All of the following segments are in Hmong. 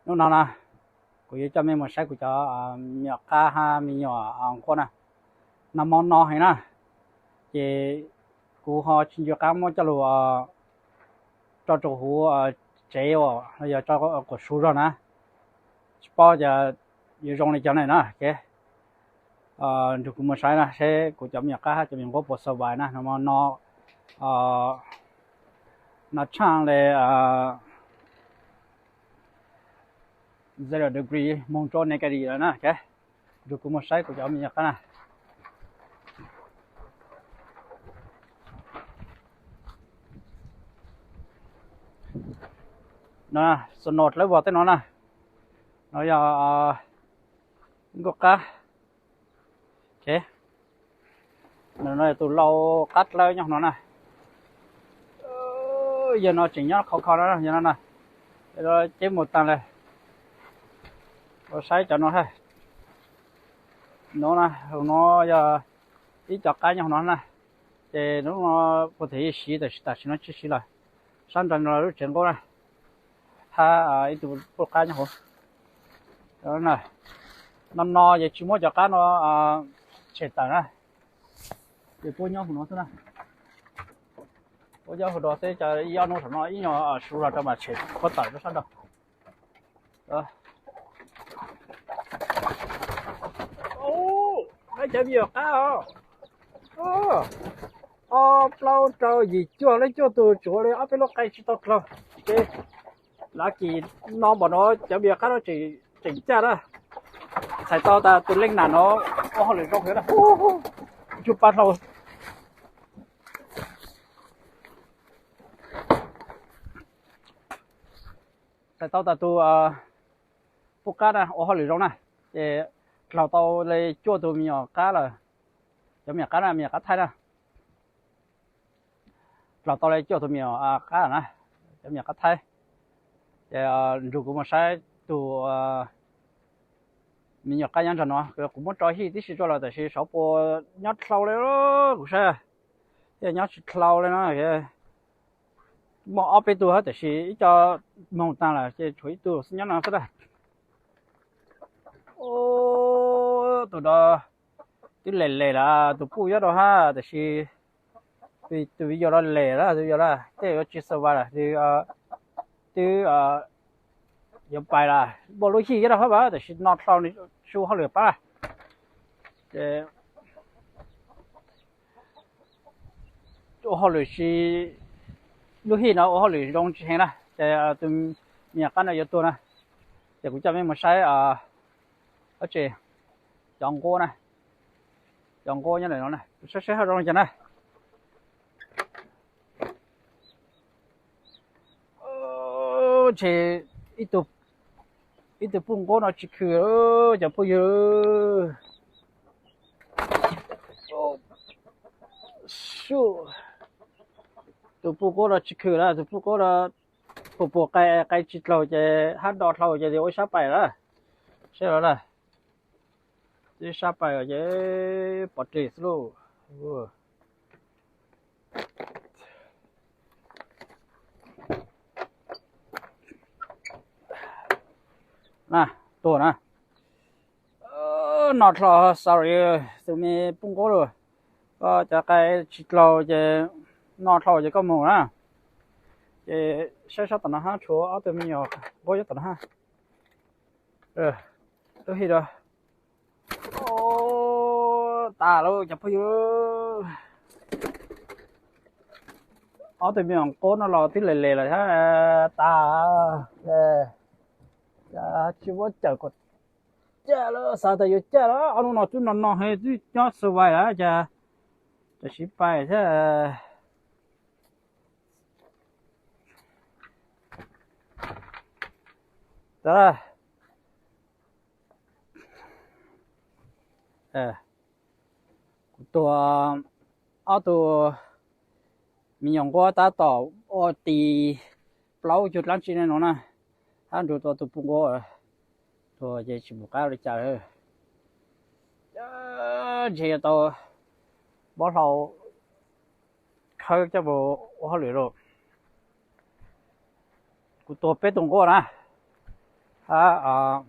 Hnub no na, kuv yuav coj mej mus saib kuv cov me nyuam qab hab me nyuam nquab na. Nag hmo no heev na, ces kuv ho tsis nco qab muab coj lug tso rau huv tsev los yog tso quas su zog na. Tsis paub cas yuav zoo li cas ne na. Nrug kuv mus saib na, seb kuv cov me nyuam qab hab cov me nyuam nquab puas xav vais na. Nag hmo no, no tshaaj le zero degree moog rua negative lawm na. Nrug kuv mus saib kuv cov me nyuam qab na. No, snow dlawb vog tej no na. No yog nquab qab. No yog tus lau qab dlawb nyob no na. Yog no tseem nyob khov kho no, yog no na. Ceb mus taag le. Ua saib cov no hab. No na, no yog ib co qab nyob no na. Ces nub no puag thaum ub siv, tam sim no tsis siv lawm. Sab nraud no lub tsev nquab na, hab ib tug puj qab nyob hauv. No no ces tsis muab cov qab no tshem tawm na, ces puab nyob hauv no xwb na. Puab nyob hauv no xwb, cov ib ob hnub saum no ib nyuag su los rau mas tshem puab tawm rau sab nraud. Cov me nyuam qab os, ob plaub rau yim cuaj, leej cuaj tug, tsuav li ob peb lub qe tsis tau dlaug. Ces lucky no npaum no cov me nyuam qab no tseem caj na. Txhais tau tas tus leej nam no ua hauj lwm zoo heev na. Tsuj paj dlhau. Txhais tau tas tus puj qab na ua hauj lwm zoo na, ces dlaug tau li cuaj tug me nyuam qab lawm. Cov me nyuam qab na, me nyuam qab thaib na. Dlaug tau li cuaj tug me nyuam qab na, cov me nyuam qab thaib. Ces nrug kuv mus saib tus me nyuam qab nyob nraag no, kuv muab tso hij tib si rua lawm tab sis xyov puas nyob dlhau li, kuv saib thiaj nyob tsis dlhau li no. Muaj ob peb tug hab tab sis ib co moog taag lawm ces tshuav ib tug xwb nyob no xwb na. Tus no twb les les lawm, tus puj nyob rau hab tab sis tus viv ncaus no les lawm, tus viv ncaus no tej yuav tsis xav vais lawm, twb yuav pais lawm. Muaj lub hij nyob rau hab mas tab sis no dlhau, tsis ua hauj lwm pab lawm. Ces ua hauj lwm tsis, lub hij no ua hauj lwm zoo tsis heev na, ces tus me nyuam qab no yuav tuag na. Ces kuv coj mej mus saib dab tsi, cov nquab na, cov nquab nyob ntawm no na, saib saib ho zoo li cas na. Ces ib tug puj nquab no tsis khw, cov phooj ywg. Tus puj nquab no tsis khw na, tus puj nquab no puas puas qe, qe tsis dlaug ces hab do dlhau ces ua ib sab pais lawm. Saib los na, ib sab pais ces pov tseg xwb lauj. Na, tuag na. No dlhau, sorry, tus me puj nquab lauj, koj cov qe tsis dlaug ces no dlhau ces koj mus na. Ces saib sab tom no hab, tshuav ob tug me nyuam nquab nyob tom no hab. Lub hij rau, tas lawm cov phooj ywg. Ob tug me nyuam nquab no los twb les les lawm hab, tas. Tsis muab cawm kom caj lawm, xav tas yuav caj lawm, ob hnub no twb no no heev, twb nyob survive lawm cas, tam sim pais thiab. Kuv tuag ob tug me nyuam nquab tab tom ua ti plaub cug dlaab tsi no na, hab nrug tau tus puj nquab tuag ces tsis pum qab ua li cas lawm. Ntshe yuav tau npab hlau khawb coj mus ua hauj lwm lauj. Kuv tuag peb tug nquab na, Hab,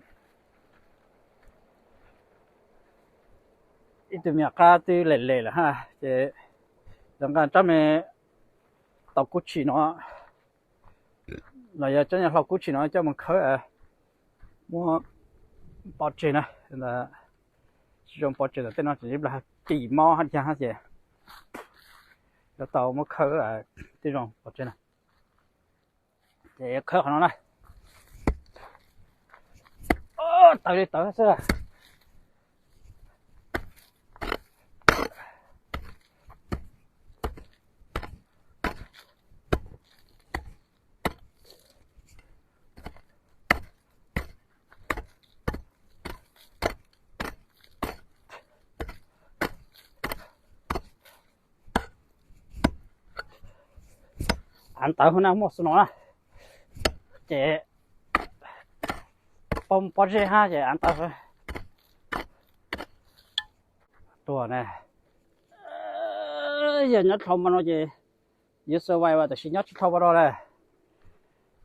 ib tug me nyuam qab twb lem lem lawm hab, ces yuav nqa rab me tau kub tshim no, los yog cov nyuag hlau kub tshim no coj mus khawb, muab pov tseg na. Tsis zoo pov tseg ntawm tej no ces ib plag tim mob hab li cas hab ces yuav tau muab khawb, tib zoo pov tseg na. Ces khawb qhov no na. Tawv li tawv xwb. Av ntawv na muaj xwb no na, ces poob pob zeb hab ces av ntawv. Tuag ne, yog nyob dhau mo no ces yuav survive, tab sis nyob tsis dhau mo no na,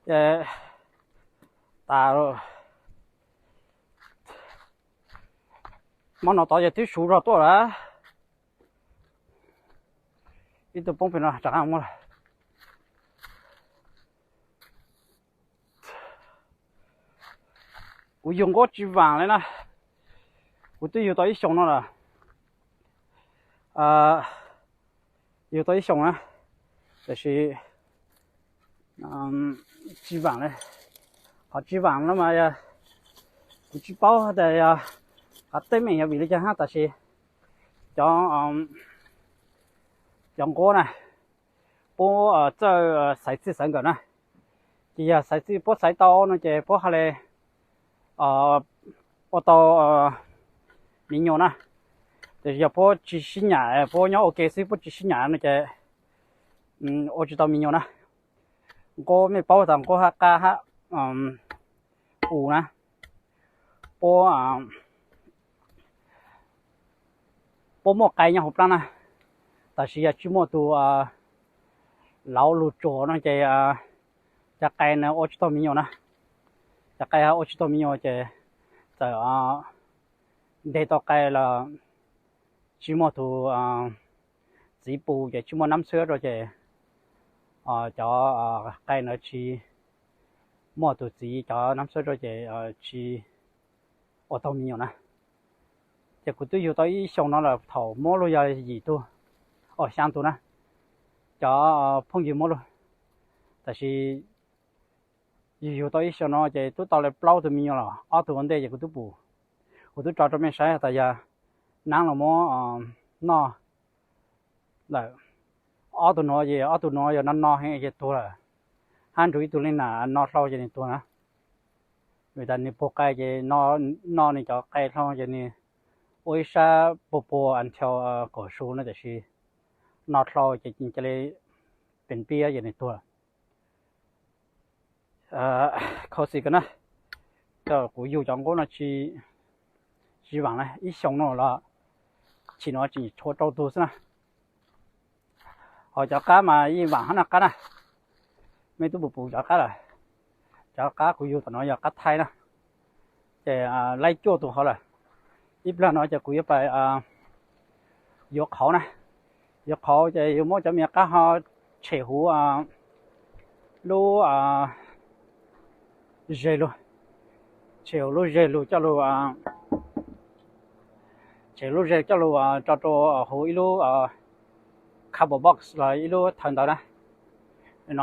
ces tas. Mo no tod ces twb suv zog tuaj lawm. Ib tug poob pem no rov qab muab lawm. Kuv yug nquab tsis vaam li na. Kuv twb yug tau ib xyoos no lawm. Yug tau ib xyoos na, tab sis tsis vaam li. Qhov tsis vaam no mas yog kuv tsis paub tas yog qhov teeb meem yog vim li cas hab, tab sis cov, cov nquab na, puab txawj xaiv txij xaiv nkawm na. Ces yog xaiv txij puab xaiv tau no ces puab hais li ua tau me nyuam na. Tab sis yog puab tsis sib nyam, puab nyob ua ke xwb puab tsis sib nyam no ces ua tsis tau me nyuam na. Nquab mej paub tas nquab hab qab hab us na, puab, puab muaj qai nyob hauv plaab na, tab sis yog tsis muaj tus lauv lug tsuam no ces cov qai na ua tsis tau me nyuam na. Cov qai ua tsis tau me nyuam ces txawm nte tau qai los tsis muaj tus txiv pus ces tsis muaj nab xwab rau ces cov qai na tsis muaj tus txiv cov nab xwab rau ces tsis ua tau me nyuam na. Ces kuv twb yug tau ib xyoos no lawm thaum muab lug yog yim tug, o xyaa tug na, cov phooj ywg muab lug. Tab sis yug yug tau ib xyoos no ces twb tau li plaub tug me nyuam los ob tug ua ntej ces kuv twb pum, kuv twb tso rau mej saib tas yog nab los muab noj lawm. Ob tug nuav ces ob tug nuav yog no no heev ces tuag lawm, hab nrug ib tug li nam no dlhau ces nws tuag na. Vim tas nws puag qai ces noj nws cov qai dlhau ces nws ua ib sab puag puag until kaum su na, tab sis no dlhau ces cia li pem npiab ces nws tuag. Kho xim ko na, kuv yug cov nquab no tsis vaam na, ib xyoos no los chim no tseem tshuav rau tug xwb na. Ho cov qab mas yeej vaam hab na qab na. Mej tub pum pum cov qab lawm. Cov qab kuv yug tom no yog qab thaib na, ces laib cuaj tug hov lawm. Ib plag no ces kuv yuav pais yuav qhauv na. Yuav qhauv ces yuav muab cov me qab ho tshem huv lub zeg lug, tshem huv lub zeg lug coj lug, tshem lub zeg coj lug tso rau huv ib lub cardboard box los ib lub thawv ntawv na. No,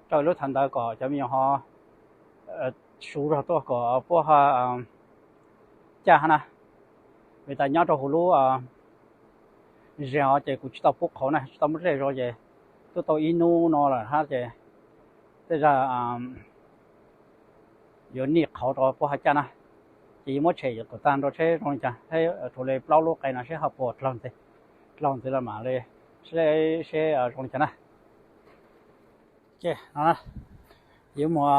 rau ib lub thawv ntawv kom cov me nyuam ho suv zog tuaj kom puab ho caj hab na. Vim tas nyob rau huv lub zeg os ces kuv tsis tau pub qhauv na, tsis tau muab zej zog ces twb tau ib hnub no lawm hab ces tej zag yuav nim qhauv rau puab ho caj na. Ces yuav muab tshem kom tag nrho seb zoo li cas, seb rhuav li plaub lub qai no seb ho puas dlaug ntxiv, dlaug ntxiv los mam li seb zoo li cas na. Yuav mus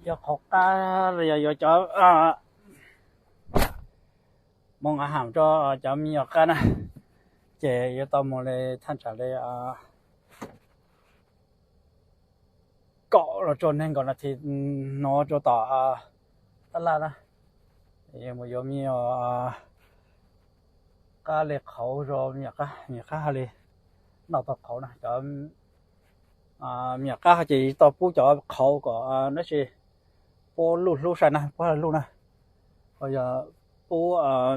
yuav qhauv qab los yog yuav cov moog has rau cov me nyuam qab na, ces yuav tau mus li thaj tsam li, kaum los rau nees nkaum nas this hnov rau tom tab laj na. Yuav mus yuav me nyuam qab li qhauv rau me nyuam qab, me nyuam qab haj li noj tau qhauv na. Cov me nyuam qab ces tau pub cov qhauv kom dab tsi, pub luj hlub sai na, pub luj na. Ho yog pub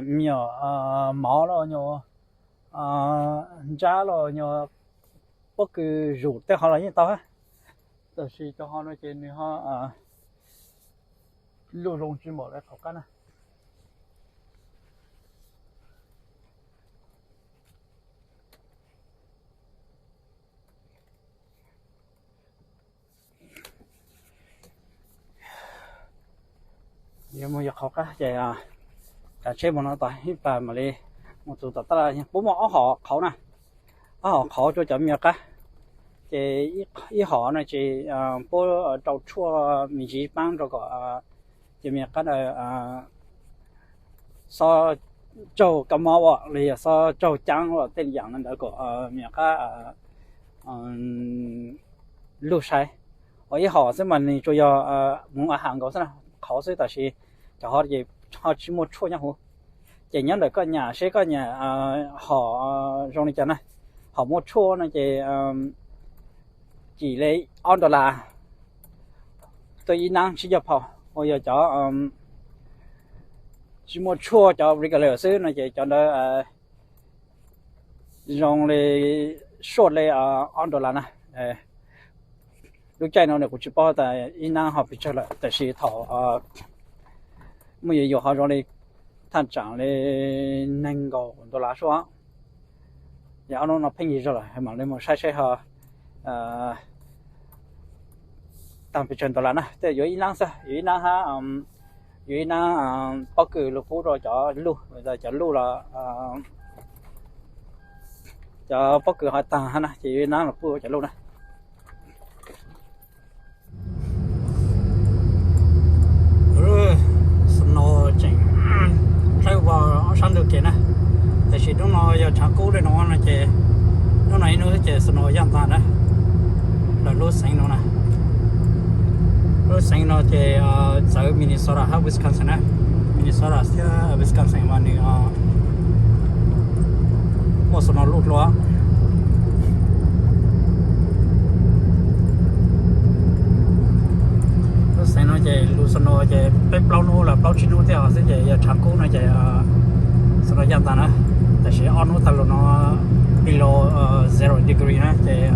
me nyuam mov los nyuam ntsab los nyuam pob kws zus tej qhov los yeej tau. Tab sis cov ho no ces nws ho luj zoo tsis npaum li qhauv qab na. Yuav mus yuav qhauv qab ces kav tsheb mus no tod ib plag mam li mus txog tom tab laj. Puab muaj ob hom qhauv na, ob hom qhauv rau cov me nyuam qab. Ces ib hom no ces puab rau tshuaj me ntsis paab rau kom cov me nyuam qab ntawd xob raug kab mob los yog xob raug caab los tej yaam ntawd kom me nyuam qab lug sai. Ua ib hom xwb mas nws tsuas yog mus a has nkaus xwb na, qhauv xwb, tab sis cov ho ces ho tsis muaj tshuaj nyob huv. Ces nyob ntawm koj nyam seb koj nyam hom zoo li cas na. Hom muaj tshuaj no ces cim li ob dollar tuaj ib nab tsib caug phau. Ua yog cov tsis muaj tshuaj, cov regular xwb no ces cov ntawd zoo li, short li ob dollar na. Lub caij no kuv tsis paub tas ib nab ho pes tsawg lawm, tab sis thaum muaj yuav yuav ho zoo li thaj tsam li nees nkaum dollar suab. Yog ob hnub no pheej yig zog lawm, mam li mus saib saib ho tag pes tsawg dollar na. Tej yuav ib nab xwb, yuav ib nab hab, yuav ib nab pob kws lug pub rau cov luj, cov luj los cov pob kws ho tag hab na, ces yuav ib nab los pub rau cov luj na. Snow tseem dlawb vog ob sab ntug kev na, tab sis hnub no yog tshav kub li no no ces hnub no ib hnub ces snow yaj ntag na. Lawv lub xeev no na, lub xeev no ces txawv Minnesota hab Wisconsin na. Minnesota thiab Wisconsin mas nws muaj snow luj dlua. Lub xeev no ces lub snow ces peb plaub hnub los plaub tsib hnub tej xwb ces yog tshav kub no ces snow yaj ntag na. Tab sis ob hnub tag los no below zero degree na ces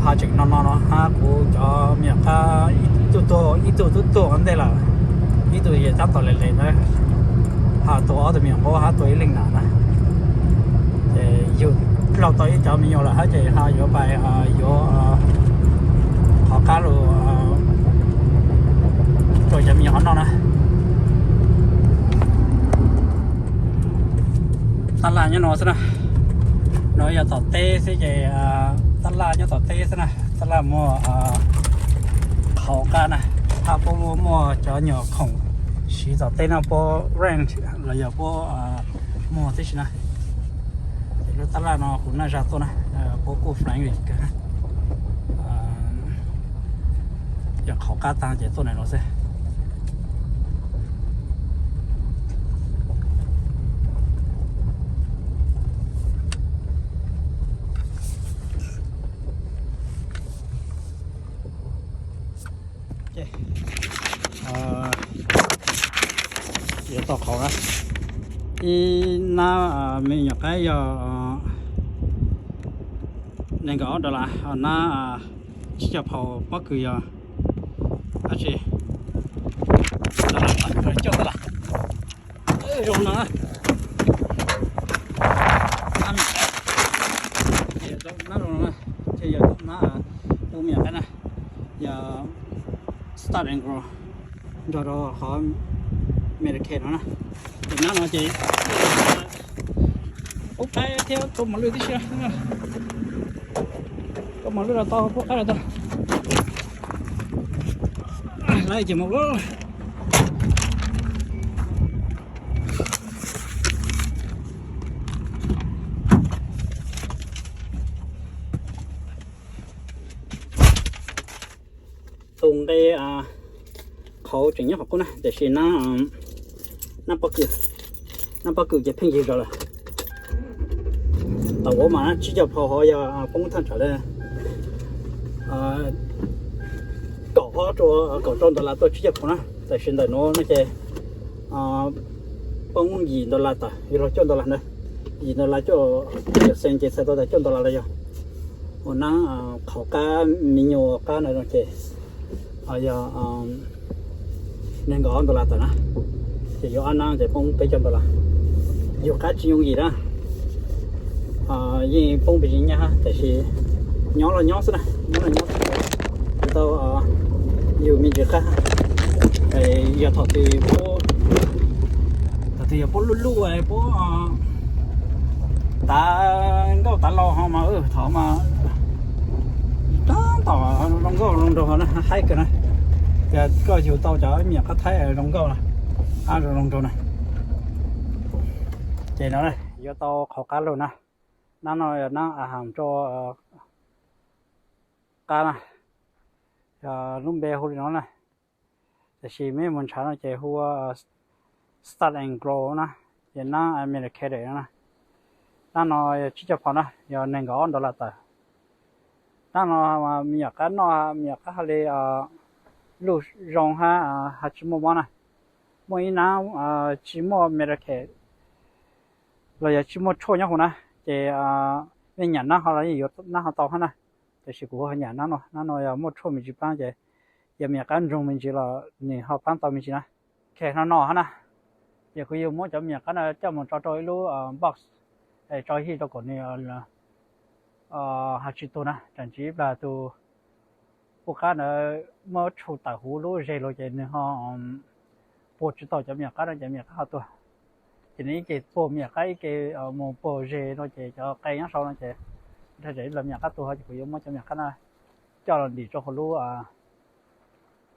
ha tseem no no no hab kuv cov me nyuam qab ib tug tuag, ib tug twb tuag ua ntej lawm, ib tug yog tab tom le le ntawd, ha tuag ob tug me nyuam nqub hab tuag ib leeg nam na. Ces yug laug tau ib cov me nyuam lawm hab ces ha yuav pais yuav qhov qab lug rau cov me nyuam ho noj na. Tab laj nyob no xwb na. No yog tom teb xwb ces tab laj nyob tom teb xwb na. Tab laj muag qhauv qab na, hab puab muaj cov nyuam khoom siv tom teb no puab rent los yog puab muag tib si na. Ces lub tab laj no kuv naj zag tuaj na, puab kuj friendly kawg. Yog qhauv qab taag ces tuaj ntawm no xwb. Yuav tau qhauv na. Ib nab me nyuam qaib yog nees nkaum ob dollar, ho nab tsib caug phau pob kws yog dab tsi, dollar phav cuaj dollar. Zoo no, nab zoo no, ces yog nab ub me nyuam qaib na, yog Start and Grow nrog rau qhov Medicaid no na. Ces nab no ces pub qaib thiab rau mos lwj tib si, rau mos lwj los tau, pub qaib los tau. Lawv ces mus Tus nqe qhauv tseem nyob qhov qub na, tiam sis nab, nab pob kws, nab pob kws ces pheej yig zog lawm. Thaum ub mas nab tsib caug phaus hov yog poob thaj tsam li kaum ob rau, kaum rau dollar tuaj tsib caug phaus na, tiam sis ntawm nuav no ces poob yim dollar tawm, yog los cuaj dollar ntawd, yim dollar cuaj, yog xees ces txhais tau tas cuaj dollar los yog. Ua nab qhauv qab me nyuam qab ntawd no ces yog nees nkaum ob dollar tawm na, ces yuav ob nab ces poob peb caug dollar. Yug qab tsis yooj yim na, yeej poob pes tsawg nyab hab, tiam sis nyob los nyob xwb na, nyob los nyob xwb, tsis tau yug me ntsis qab. Yog thaum twg puab, thaum twg yog puab luj luj puab tav nkauj tav laus ho mas, thaum mas tab tom zoo nkauj zoo nraug na, haib kawg na. Yog koj yug tau cov me nyuam qab thaib zoo nkauj na, zoo zoo nraug na. Ces no yuav tau qhauv qab lug na. Nab no yog nab a has rau qab na, yog lub npe hu li no na. Tiam sis mej mus ntshav no ces hu ua Start and Grow na, ces nab Americated no na. Nab no yog tsib caug phaus na, yog nees nkaum ob dollar tawm. Nab no me nyuam qab noj, me nyuam qab hab li luj zoo hab, hab tsis muaj mob na. Muaj ib nab tsis muaj Medicaid los yog tsis muaj tshuaj nyob huv na, ces mej nyam nab ho los yeej yuav nab ho tau hab na. Tiam sis kuv ho nyam nab no, nab no yog muaj tshuaj me ntsis paab ces yog me nyuam qab ntsoog me ntsis los nws ho paab tau me ntsis na. Ok, no no hab na, ces kuv yuav muab cov me nyuam qab no coj mus tso rau ib lub box es tso hij rau kom nws hab tsis tuag na. Tsam ntsis ib plag tus puj qab ntawd muab tshu tawm huv lub zeg lug ces nws ho puag tsis tau cov me nyuam qab no ces me nyuam qab ho tuag. Ces nws ib ke puag me nyuam qab ib ke mus puag zeg no ces cov qe nyob sau no ces dhau tsam ib plag me nyuam qab tuag ces kuv yuav muab cov me nyuam qab no coj los ntim rau hauv lub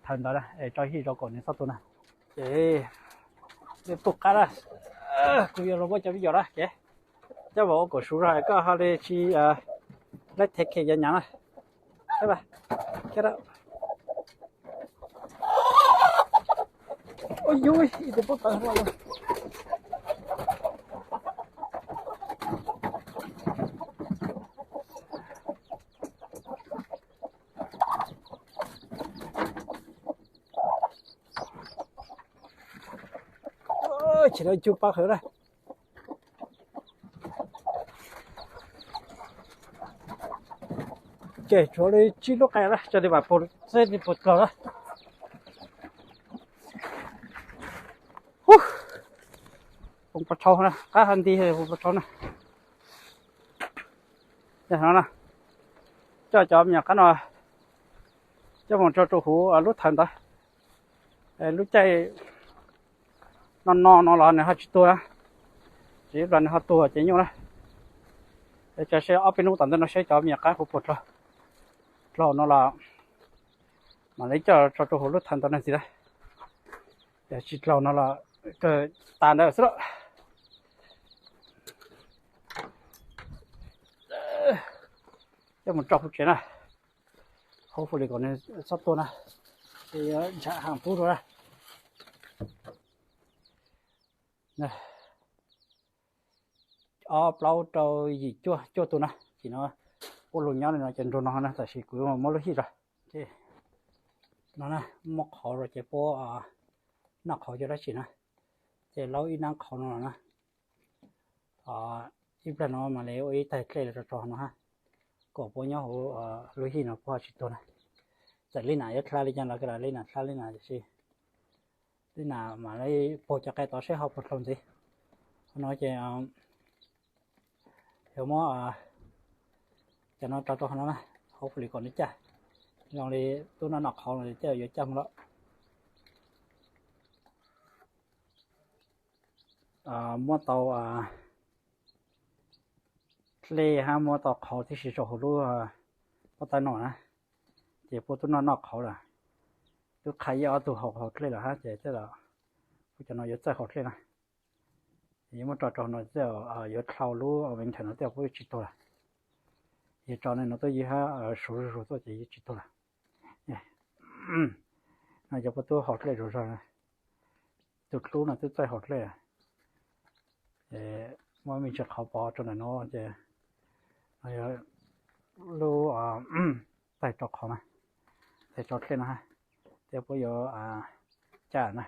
thawv ntawd es tso hij rau kom nws txhob tuag na. Ces puj qab na, kuv yuav los muab cov me nyuam na ces coj mus ua kom suv zog koj ho li tsis laib thev khe cov nyav na. Ces lawv cug pab hawv na. Ces tshuav li tsib lub qe na, tso li mam puag, seb li puas dlog na. Puas tshau na, qab ha nti puas tshau na. No na, coj cov me nyuam qab no coj mus tso rau huv lub thawv ntawd. Lub caij no no no los nws ho tsis tuag na, tsis ib plag nws ho tuag ces nyuaj na. Tso seb ob peb hnub tom ntej no seb cov me nyuam qab kuv puas dlog no los mam li coj tso rau huv lub thawv ntawd ntxiv na. Yog tsis dlog no los kawg tas ntawd xwb lawm. Coj mus tso hauv tsev na, hopefully kom nws txhob tuag na, ces yuav ntshav heev pub dua na. Ob plaub rau yim cuaj, cuaj tug na, ces no puab lug nyob li no ces nrug no na, tam sis kuv muab lub hij tso. No na, muab qhauv rau ces puab noj qhauv cov dab tsi na, ces laub ib nab qhauv no los na. Ib plag no mam li ua ib taig dlej los rau tso no hab, kom puab nyob huv lub hij no puab ho tsis tuag na. Txawm li nam yuav dlha li cas los kawg, li nam dlha li nam, tiam sis li nam mam li puag cov qe tod seb ho puas dlhau ntxiv. Qhov no ces yuav muab cov no tso rau qhov no na, hopefully kom nws caj. Zoo li tub no noj qhauv no ces yuav caj mus lawm. Muab tau dlej hab muab tau qhauv tib si rau hauv lub pob tawb no na, ces puab tub no noj qhauv lawm. Tub qha ib ob tug hauv dlej lawm hab ces tej zaum puab cov no yuav txawj qhauv dlej na. Yuav muab tso rau no tej zaum yuav dlhau lub winter no tej zaum puab yuav tsis tuag lawm. Yog tso no tuaj ywg hab suv zuj zus tuaj ces yuav tsis tuag lawm. No cov pob tub haus dlej zog zog, tus hlub no twb txawj haus dlej. Muab me ntsis qhov pov rau ntawm no ces no yog lub tais rau qhov na, tais rau dlej no, thiab puab yuav caj na.